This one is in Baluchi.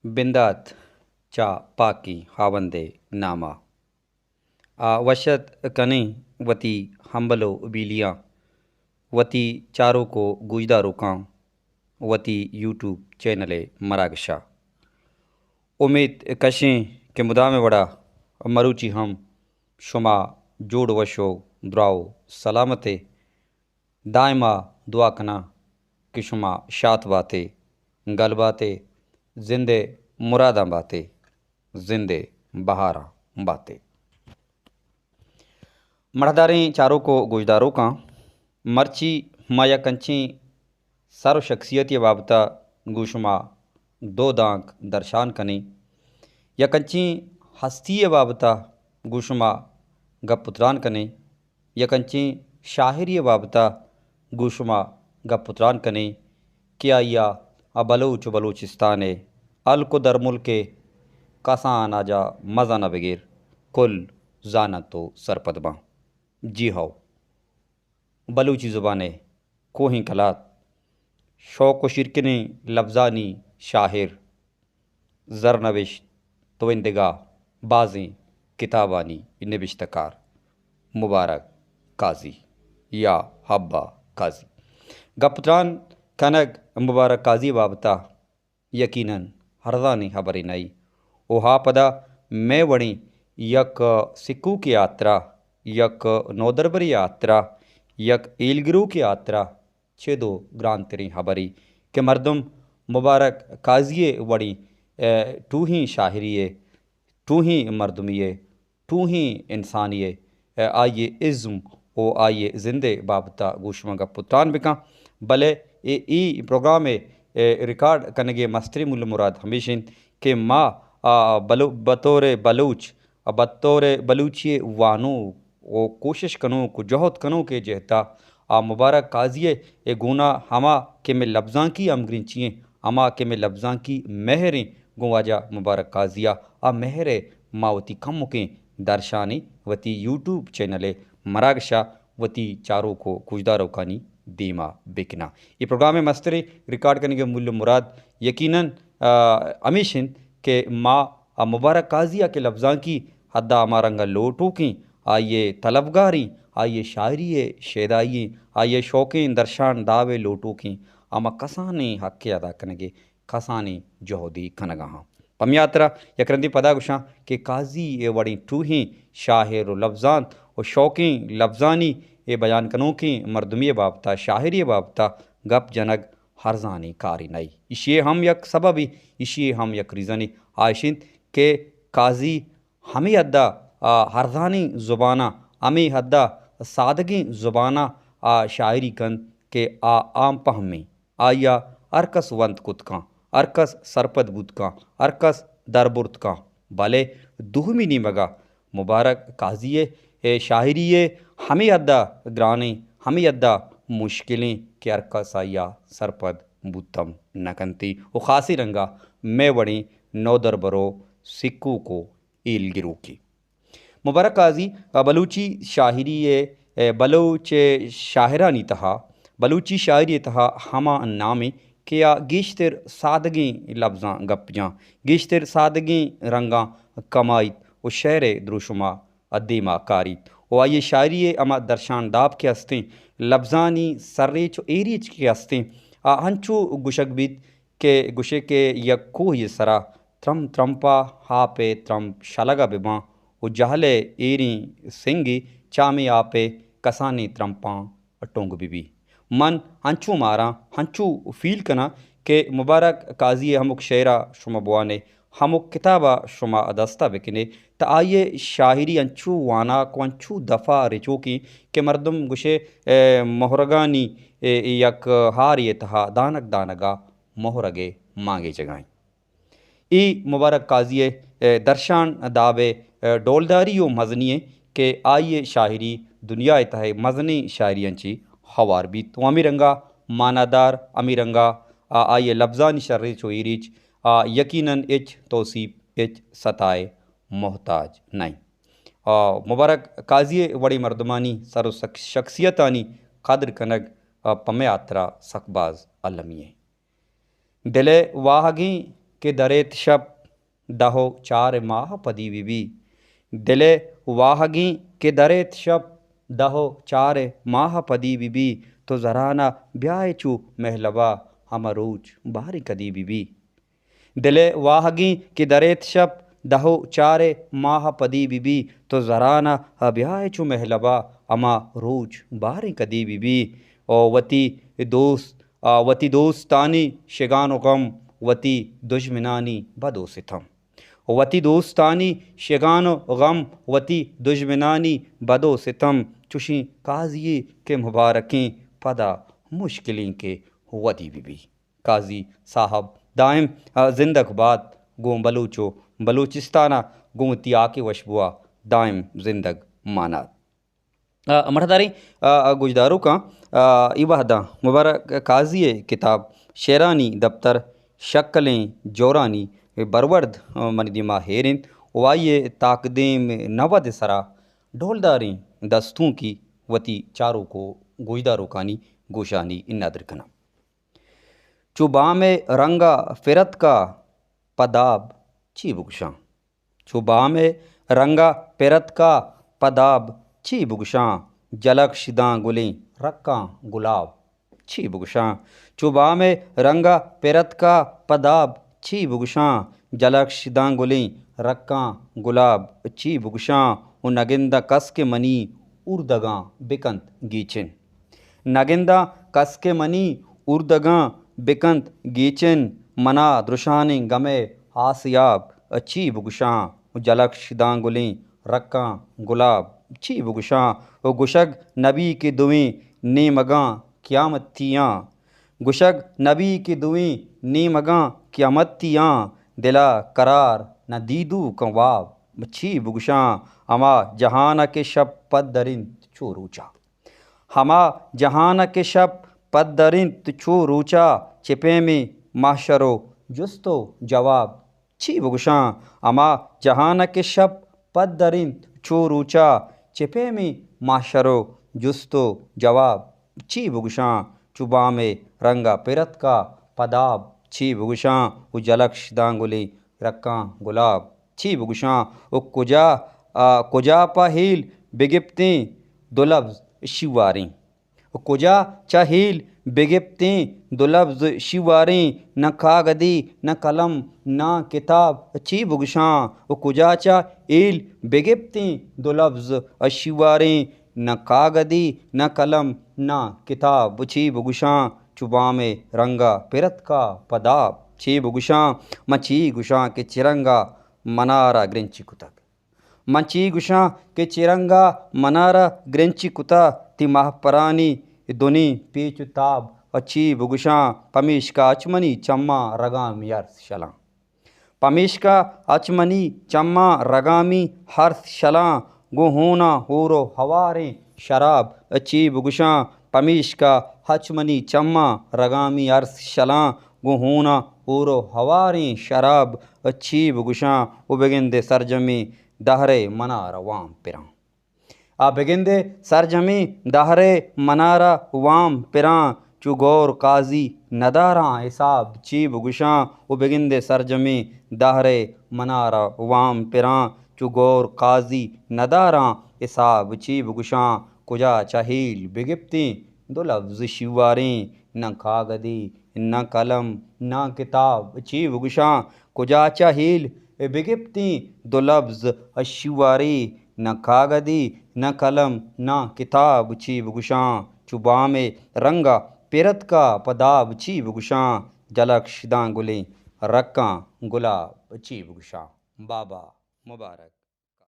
بندات چہ پاکیں ہاوند ءِ نام ءَ۔ آ وش ات کنیں وتی ہمبل ءُ بیلیاں، وتی چاروک ءُ گوشداروکاں وتی یوٹیوب چینل ءِ مراگش ءَ۔ امیت کشیں کہ مدام ءِ وڑا مروچی ہم شما جوڑ وش ءُ دراہ ءُ سلامت ئے۔ دائما دعا کناں کہ شما شات بات ئے، گل بات ئے، زند ءِ مراداں بات ئے، زند ءِ بہاراں بات ئے۔ مڑاہداریں چاروک ءُ گوشداروکاں، مرچی ما یک انچیں سر ءُ شخصیتے ءِ بابت ءَ گوں شما دو دانک درشان کنیں، یک انچیں ہستی ءِ بابت ءَ گوں شما گپ ءُ تران کنیں، یک انچیں شاعرے ءِ بابت ءَ گوں شما گپ ءُ تران کنیں کہ آئی ءَ بلوچ ءُ بلوچستان ءِ ہلک ءُ درملک ءِ کسان ءَ جا مزن ءَ بگر کل زاننت ءُ سرپد باں۔ جی ہو، بلوچی زبان ءِ کوہیں کلات، شوق ءُ شیرکنیں لبزانی شاعر، زرنبشت تو ایندگہ بازیں کتابانی نبشتہ کار مبارک قاضی یا حبہ قاضی۔ گپ تران کنگ مبارک قاضی ءِ بابت ءَ یقیناً ارزانیں ہبرے نہ ئی۔ او ہا پدا مئے وڑیں یک سکوکے ءِ ہاترا، یک نودربرے ءِ ہاترا، یک ہیلگروکے ءِ ہاترا چد ءُ گرانتریں ہبرے کہ مردم مبارک قاضی ءِ وڑیں، اے، ٹوہیں شاعرے ءِ، ٹوہیں مردمے ءِ، ٹوہیں انسانے ءِ، اے، آئی ءِ ازم ءُ آئی ءِ زند ءِ بابت ءَ گوں شما گپ ءُ تران بکاں۔ بلے اے، اے پروگرام ءِ، اے، ریکارڈ کنگ ءِ مستریں مول ءُ مراد ہمیش اِنت کہ ما، آ، بلو-، بطور بلوچ ءُ بطور بلوچی ءِ وانوک ءُ کوشش کنوک ءُ جہد کنوک ءِ جہت ءَ آ مبارک قاضی ءِ گون ءَ ہما کہ مئے لبزانکی ہمگرنچی ایں، ہما کہ مئے لبزانکی مہر ایں، گوں واجہ مبارک قاضی ءَ آ مہر ءِ ما وتی کمکیں درشانے وتی یوٹیوب چینل ءِ مراگش ءَ وتی چاروک ءُ گوشداروکانی دیم ءَ بکناں۔ اے پروگرام ءِ مستریں ریکارڈ کنگ ءِ مول ءُ مراد یقیناً، آ، ہمیش اِنت کہ ما آ مبارک قاضی ءَ کہ لبزانکی حد ءَ ہما رنگ ءَ لوٹوکیں، آئی ءِ طلبگاریں، آئی ءِ شاعری ءِ شیدائیں، آئی ءِ شوقیں درشان داب ءِ لوٹوکیں، ہما کسانیں حق ءِ ادا کنگ ءِ کسانیں جہدے کنگ ءَ آں۔ پمے ہاترا یک رندے پدا گوشاں کہ قاضی ءِ وڑیں ٹوہیں شاعر ءُ لبزانت ءُ شوقیں لبزانی ءِ بیان کنوکیں مردمے ءِ بابت ءَ، شاعرے ءِ بابت ءَ گپ جنگ ارزانیں کارے نہ ئی۔ ایشی ءِ ہم یک سببے، ایشی ءِ ہم یک ریزنے آ اِش اِنت کہ قاضی ہمے حد ءَ، آ، ارزانیں زبان ءَ، ہمے حد ءَ سادگیں زبان ءَ آ شاعری کنت کہ آ عام پہمیں۔ آئی ءَ ہر کس ونت کت کن، ہر کس سرپد بوت کن، ہر کس دربرت کن۔ بلے دومی نیمگ ءَ مبارک قاضی ءِ، اے، شاعری ءِ ہمے حد ءَ گرانیں، ہمے حد ءَ مشکلیں کہ ہر کس آئی ءَ سرپد بوت ہم نہ کنت ءُ خاصیں رنگ ءَ مئے وڑیں نودربر ءُ سکوک ءُ ہیلگروکے۔ مبارک قاضی ءَ بلوچی شاعری ءِ، اے، بلوچ شاعرانی تہا، بلوچی شاعری ءِ تہا ہما نامے کہ آ گیشتر سادگیں لبزاں گپ جاں، گیشتر سادگیں رنگاں کمائیت ءُ شعر ءِ دروشم ءَ دیما کاریت ءُ آئی ءِ شاعری ءِ ہما درشان داب کہ استیں، لبزانی سرریچ ءُ ایریچ کہ استیں، آ انچو گوشگ بیت کہ گوشے کہ یک کوہے ءِ سرا ترمپ ترمپ ءَ آپ ءِ ترمپ شلگ ءَ بہ باں ءُ جہل ءِ ایریں سنگے چامیں آپ ءِ کسانیں ترمپاں ٹنگ بہ بی۔ من انچو ماراں، انچو فیل کناں کہ مبارک قاضی ءِ ہمک شعر ءَ شما بوان ئے، ہمک کتاب ءَ شما دست ءَ بکن ئے، تہ آئی ءِ شاعری انچو واناک ءُ انچو دف ءَ رچوکیں کہ مردم گوشے، اے، مہرگانی، اے، یک ہارے ءِ تہا دانگ دانگ ءَ مہرگ ءِ مانگے جگائیں۔ اے مبارک قاضی ءِ، اے، درشان داب ءِ، اے، ڈولداری ءُ مزنی ایں کہ آئی ءِ شاعری دنیا ءِ تہ ءَ مزنیں شاعریاں چہ ہوار بیت ءُ ہمے رنگ ءَ مانادار، ہمے رنگ ءَ آ، آئی ءِ لبزانی شرریچ ءُ ایریچ، آ، یقیناً ہچ توسیپ، ہچ ستا ءِ محتاج نہ ایں۔ آ، مبارک قاضی ءِ وڑیں مردمانی سر ءُ سک-، شخصیتانی قدر کنگ، آ، پہ مئے ہاترا سک باز المی ایں۔ دل ءِ واہگیں کہ دریت شپ، دہ و چار ماہ پدی بہ بی۔ دل ءِ واہگیں کہ دریت شپ، دہ و چار ماہ پدی بہ بی۔ تو زران ءَ بیائے چو مہلب ءَ، ہما روچ باریں کدی بہ بی۔ دل ءِ واہگیں کہ دریت شپ، دہ و چار ماہ پدی بہ بی۔ تو زران ءَ بیائے چو مہلب ءَ، ہما روچ باریں کدی بہ بی۔ او وتی دوست، آ، وتی دوستانی شگان و غم، وتی دژمنانی بد و ستم۔ وتی دوستانی شگان و غم، وتی دژمنانی بد و ستم، چوشیں قاضی یے کہ مبارکیں پدا مشکلیں کہ ودی بہ بی۔ قاضی صاحب دائم، آ، زندگ بات، گوں بلوچ و بلوچستان ءَ گوں وتی ہاک ءِ وشبو ءَ دائم زندگ مانات۔ آ، مڑداریں، آ، گوشداروکاں، آ، اے وہداں مبارک قاضی ءِ کتاب شعرانی دپتر شکلیں جورانی برورد، آ، منی دیما ہیر انت و آئی ءِ تاکدیم نود ءِ سرا ڈولداریں دستونکی وتی چاروک و گوشداروکانی گوشانی ندر کناں۔ چو بام ءِ رنگ ءَ پر اتکا پہ داب چی بگوشاں؟ چو بام ءِ رنگ ءَ پر اتکا پہ داب چی بگوشاں؟ جلکش داں گلیں رکاں گلاب چی بگوشاں؟ چو بام ءِ رنگ ءَ پر اتکا پہ داب چی بگوشاں؟ جلکش داں گلیں رکاں گلاب چی بگوشاں؟ و نگنداں کس کہ منی اردگاں بکنت گیچن۔ نگنداں کس کہ منی اردگاں بکنت گیچن، منا درشانیں گم ءِ آسیاب چی بگوشاں؟ و جلکش داں گلیں رکاں گلاب چی بگوشاں؟ و گوشگ نبی کہ دوئیں نیمگاں قیامتی آں۔ گوشگ نبی کہ دوئیں نیمگاں قیامتی آں۔ دل ءَ قرار نہ دیدوکاں واب چی بگوشاں؟ ہما جہان ءَ کہ شپ پدر انت چو روچا۔ ہما جہان ءَ کہ شپ پدر انت چو روچا، چہ پیمیں محشر و جست و جواب چی بگوشاں؟ ہما جہان ءَ کہ شپ پدر انت چو روچا، چہ پیمیں محشر و جست و جواب چی بگوشاں؟ چو بام ءِ رنگ ءَ پر اتکا پہ داب چی بگوشاں؟ و جلکش داں گلیں رکاں گلاب چی بگوشاں؟ و کجا، آ، کجا پہ ہیل بگپتیں دو لبز شیواریں؟ و کجا چہ ہیل بگپتیں دو لبز شیواریں؟ نہ کاگدے، نہ قلم، نہ کتاب چی بگوشاں؟ و کجا چہ ہیل بگپتیں دو لبز شیواریں؟ نہ کاگدے، نہ قلم، نہ کتاب چی بگوشاں؟ چو بام ءِ رنگ ءَ پر اتکا پہ داب چی بگوشاں؟ من چی گوشاں کہ چہ رنگ ءَ منارا گرنچی کتگ؟ من چی گوشاں کہ چہ رنگ ءَ منارا گرنچی کتہ؟ تئی مہپرانی دنیں پیچ و تاب چی بگوشاں؟ پمیشکا اچ منی چماں رگامی ارس شلاں۔ پمیشکا اچ منی چماں رگامی ارس شلاں، گوں ہوناں ہور و ہواریں شراب چی بگوشاں؟ پمیشکا اچ منی چماں رگامی ارس شلاں، گوں ہوناں ہور و ہواریں شراب چی بگوشاں؟ و بگندے سرجمیں دہر ءَ منارا وام پراں۔ آ بگندے سرجمیں دہر ءَ منارا وام پراں، چو گور قاضی نداراں حساب چی بگوشاں؟ و بگندے سرجمیں دہر ءَ منارا وام پراں، چو گور قاضی نداراں حساب چی بگوشاں؟ کجا چہ ہیل بگپتیں دو لبز شیواریں؟ نہ کاگدے، نہ قلم، نہ کتاب چی بگوشاں؟ کجا چہ ہیل بگپتیں دو لبز شیواریں؟ نہ کاگدے، نہ قلم، نہ کتاب چی بگوشاں؟ چو بام ءِ رنگ ءَ پر اتکا پہ داب چی بگوشاں؟ جلکش داں گلیں رکاں گلاب چی بگوشاں؟ بابا مبارک۔